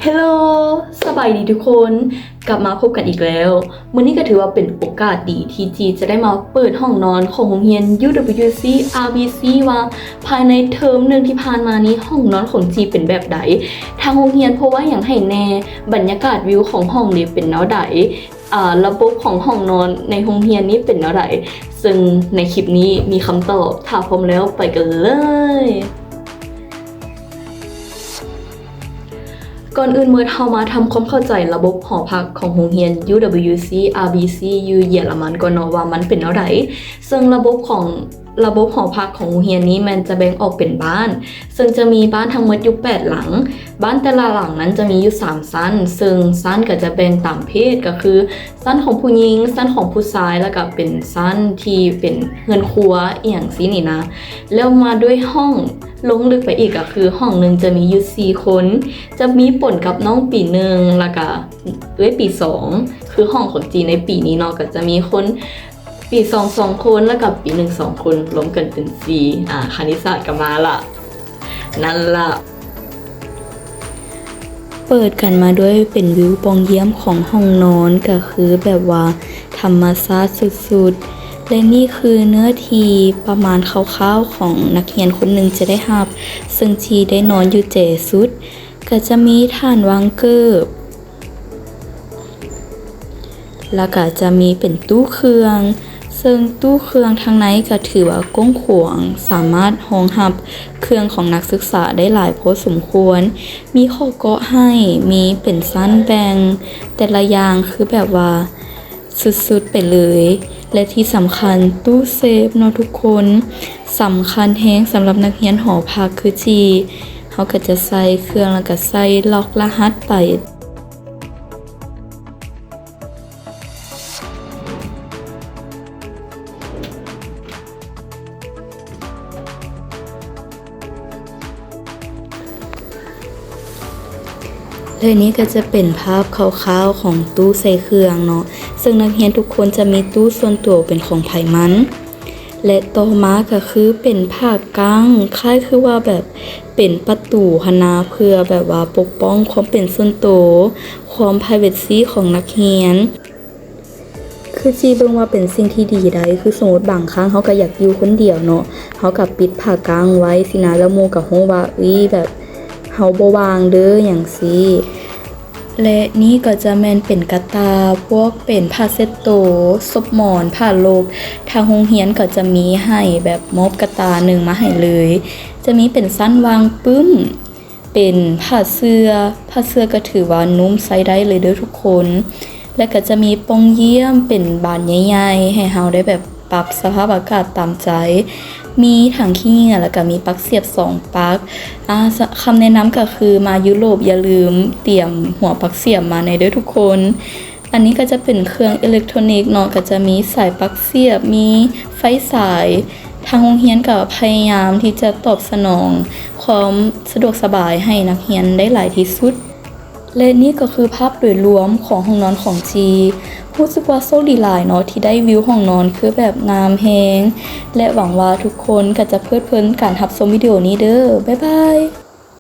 ເຮລໂລ ສະບາຍດີທຸກຄົນ ກັບມາພົບກັນອີກແລ້ວ. ມື້ນີ້ກໍຖືວ່າເປັນໂອກາດດີທີ່ຈີຈະໄດ້ມາເປີດຫ້ອງນອນຂອງໂຮງຮຽນ UWC RBC ວ່າພາຍໃນເທີມໜຶ່ງທີ່ຜ່ານມານີ້ ຫ້ອງນອນຂອງຈີເປັນແບບໃດ? ທາງໂຮງຮຽນໂພສຫຍັງໃຫ້ແດ່? ບັນຍາກາດວິວຂອງຫ້ອງນີ້ເປັນແນວໃດ? ອາ ລະບົບຂອງຫ້ອງນອນໃນໂຮງຮຽນນີ້ເປັນແນວໃດ? ເຊິ່ງໃນຄລິບນີ້ມີຄຳຕອບ. ຖ້າພ້ອມແລ້ວໄປກັນເລີຍ. ກ່ອນອື່ນໝົດ ເຮົາມາທຳຄວາມເຂົ້າໃຈລະບົບຫໍພັກຂອງໂຮງຮຽນ UWC RBC ຢູ່ເຢຍລະມັນກ່ອນເນາະ ວ່າມັນເປັນແນວໃດ. ເຊິ່ງລະບົບຂອງ ລະບົບຫໍພັກຂອງໂຮງຮຽນນີ້ແມ່ນຈະແບ່ງອອກເປັນບ້ານ, ເຊິ່ງຈະມີບ້ານທັງໝົດຢູ່ແປດຫຼັງ. ບ້ານແຕ່ລະຫຼັງນັ້ນຈະມີຢູ່ສາມຊັ້ນ, ເຊິ່ງຊັ້ນກໍຈະແບ່ງຕາມເພດ, ກໍຄືຊັ້ນຂອງຜູ້ຍິງ, ຊັ້ນຂອງຜູ້ຊາຍ, ແລ້ວກໍເປັນຊັ້ນທີ່ເປັນເຮືອນຄົວອີ່ຫຍັງຊີ້ນີ້ນະ. ແລ້ວມາດ້ວຍຫ້ອງ ລົງເລິກໄປອີກກໍຄືຫ້ອງໜຶ່ງຈະມີຢູ່ສີ່ຄົນ, ຈະມີປົນກັບນ້ອງປີໜຶ່ງ ແລ້ວກະເອື້ອຍປີສອງ. ຄືຫ້ອງຂອງຈີໃນປີນີ້ເນາະ ກໍຈະມີຄົນປີສອງສອງຄົນ ແລ້ວກະປີໜຶ່ງສອງຄົນ ລວມກັນເປັນສີ່. ອາ ຄະນິດສາດກໍມາລະ. ນັ້ນລະ. ເປີດກັນມາດ້ວຍເປັນວິວປ່ອງຢ້ຽມຂອງຫ້ອງນອນ, ກໍຄືແບບວ່າທຳມະຊາດສຸດໆ ແລະ ນີ້ຄືເນື້ອທີ່ປະມານຄ່າວໆຂອງນັກຮຽນຄົນໜຶ່ງຈະໄດ້ຮັບ, ເຊິ່ງຈີໄດ້ນອນຢູ່ແຈສຸດ. ກໍຈະມີຖານວາງເກີບ ແລ້ວກໍຈະມີເປັນຕູ້ເຄື່ອງ, ເຊິ່ງຕູ້ເຄື່ອງທາງໃນກໍຖືວ່າກວ້າງຂວາງ, ສາມາດຮອງຮັບເຄື່ອງຂອງນັກສຶກສາໄດ້ຫຼາຍພໍສົມຄວນ. ມີຂໍ້ເກາະໃຫ້, ມີເປັນຊັ້ນແບ່ງ, ແຕ່ລະຢ່າງຄືແບບວ່າສຸດໆໄປເລີຍ. ແລະ ທີ່ສຳຄັນ, ຕູ້ເຊຟເນາະທຸກຄົນ, ສຳຄັນແຮງສຳລັບນັກຮຽນຫໍພັກຄືຈີ. ເຮົາກໍຈະໃສ່ເຄື່ອງ ແລ້ວກໍໃສ່ລັອກລະຫັດໄປ. ແລະ ນີ້ກໍຈະເປັນພາບຄ່າວໆຂອງຕູ້ໃສ່ເຄື່ອງເນາະ, ເຊິ່ງນັກຮຽນທຸກຄົນຈະມີຕູ້ສ່ວນຕົວເປັນຂອງໃຜມັນ. ແລະ ຕໍ່ມາກໍຄືເປັນຜ້າກັ້ງ, ຄ້າຍຄືວ່າແບບເປັນປະຕູຫັ້ນນາ, ເພື່ອແບບວ່າປົກປ້ອງຄວາມເປັນສ່ວນໂຕ, ຄວາມ privacy ຂອງນັກຮຽນ. ຄືຈີເບິ່ງວ່າເປັນສິ່ງທີ່ດີໃດ໋, ຄືສົມມຸດບາງຄັ້ງເຮົາກໍຢາກຢູ່ຄົນດຽວເນາະ, ເຮົາກໍປິດຜ້າກັ້ງໄວ້ຊີ້ນະ, ແລ້ວໝູ່ກໍຮູ້ວ່າ ເອີຍ ແບບເຮົາບໍ່ວ່າງເດີ ຫຍັງຊີ້. ແລະ ນີ້ກໍຈະແມ່ນເປັນກະຕ່າ, ພວກເປັນຜ້າເຊັດໂຕ, ສົບໝອນ, ຜ້າລົກ. ທາງໂຮງຮຽນກໍຈະມີໃຫ້ແບບມອບກະຕ່າໜຶ່ງມາໃຫ້ເລີຍ. ຈະມີເປັນຊັ້ນວາງປຶ້ມ, ເປັນຜ້າເສື່ອ, ຜ້າເສື່ອກໍຖືວ່ານຸ້ມໃຊ້ໄດ້ເລີຍເດີທຸກຄົນ. ແລະ ກໍຈະມີປ່ອງຢ້ຽມເປັນບານໃຫຍ່ໆ ໃຫ້ເຮົາໄດ້ແບບປັບສະພາບອາກາດຕາມໃຈ. ມີຖັງຂີ້ເຫຍື້ອ ແລ້ວກໍມີປັກສຽບສອງປັກ. ອາ ຄຳແນະນຳກໍຄືມາຢູໂຣບຢ່າລືມຕຽມຫົວປັກສຽບມາແດ່ເດີທຸກຄົນ. ອັນນີ້ກໍຈະເປັນເຄື່ອງເອເລັກໂທຣນິກເນາະ, ກໍຈະມີສາຍປັກສຽບ, ມີໄຟສາຍ. ທາງໂຮງຮຽນກໍພະຍາຍາມທີ່ຈະຕອບສະໜອງຄວາມສະດວກສະບາຍໃຫ້ນັກຮຽນໄດ້ຫຼາຍທີ່ສຸດ. ແລະ ນີ້ກໍຄືພາບໂດຍລວມຂອງຫ້ອງນອນຂອງຈີ. ຮູ້ສຶກວ່າໂຊກດີຫຼາຍເນາະ ທີ່ໄດ້ວິວຫ້ອງນອນຄືແບບງາມແຮງ ແລະ ຫວັງວ່າທຸກຄົນກໍຈະເພີດເພີນການຮັບຊົມວິດີໂອນີ້ເດີ. ບາຍບາຍ.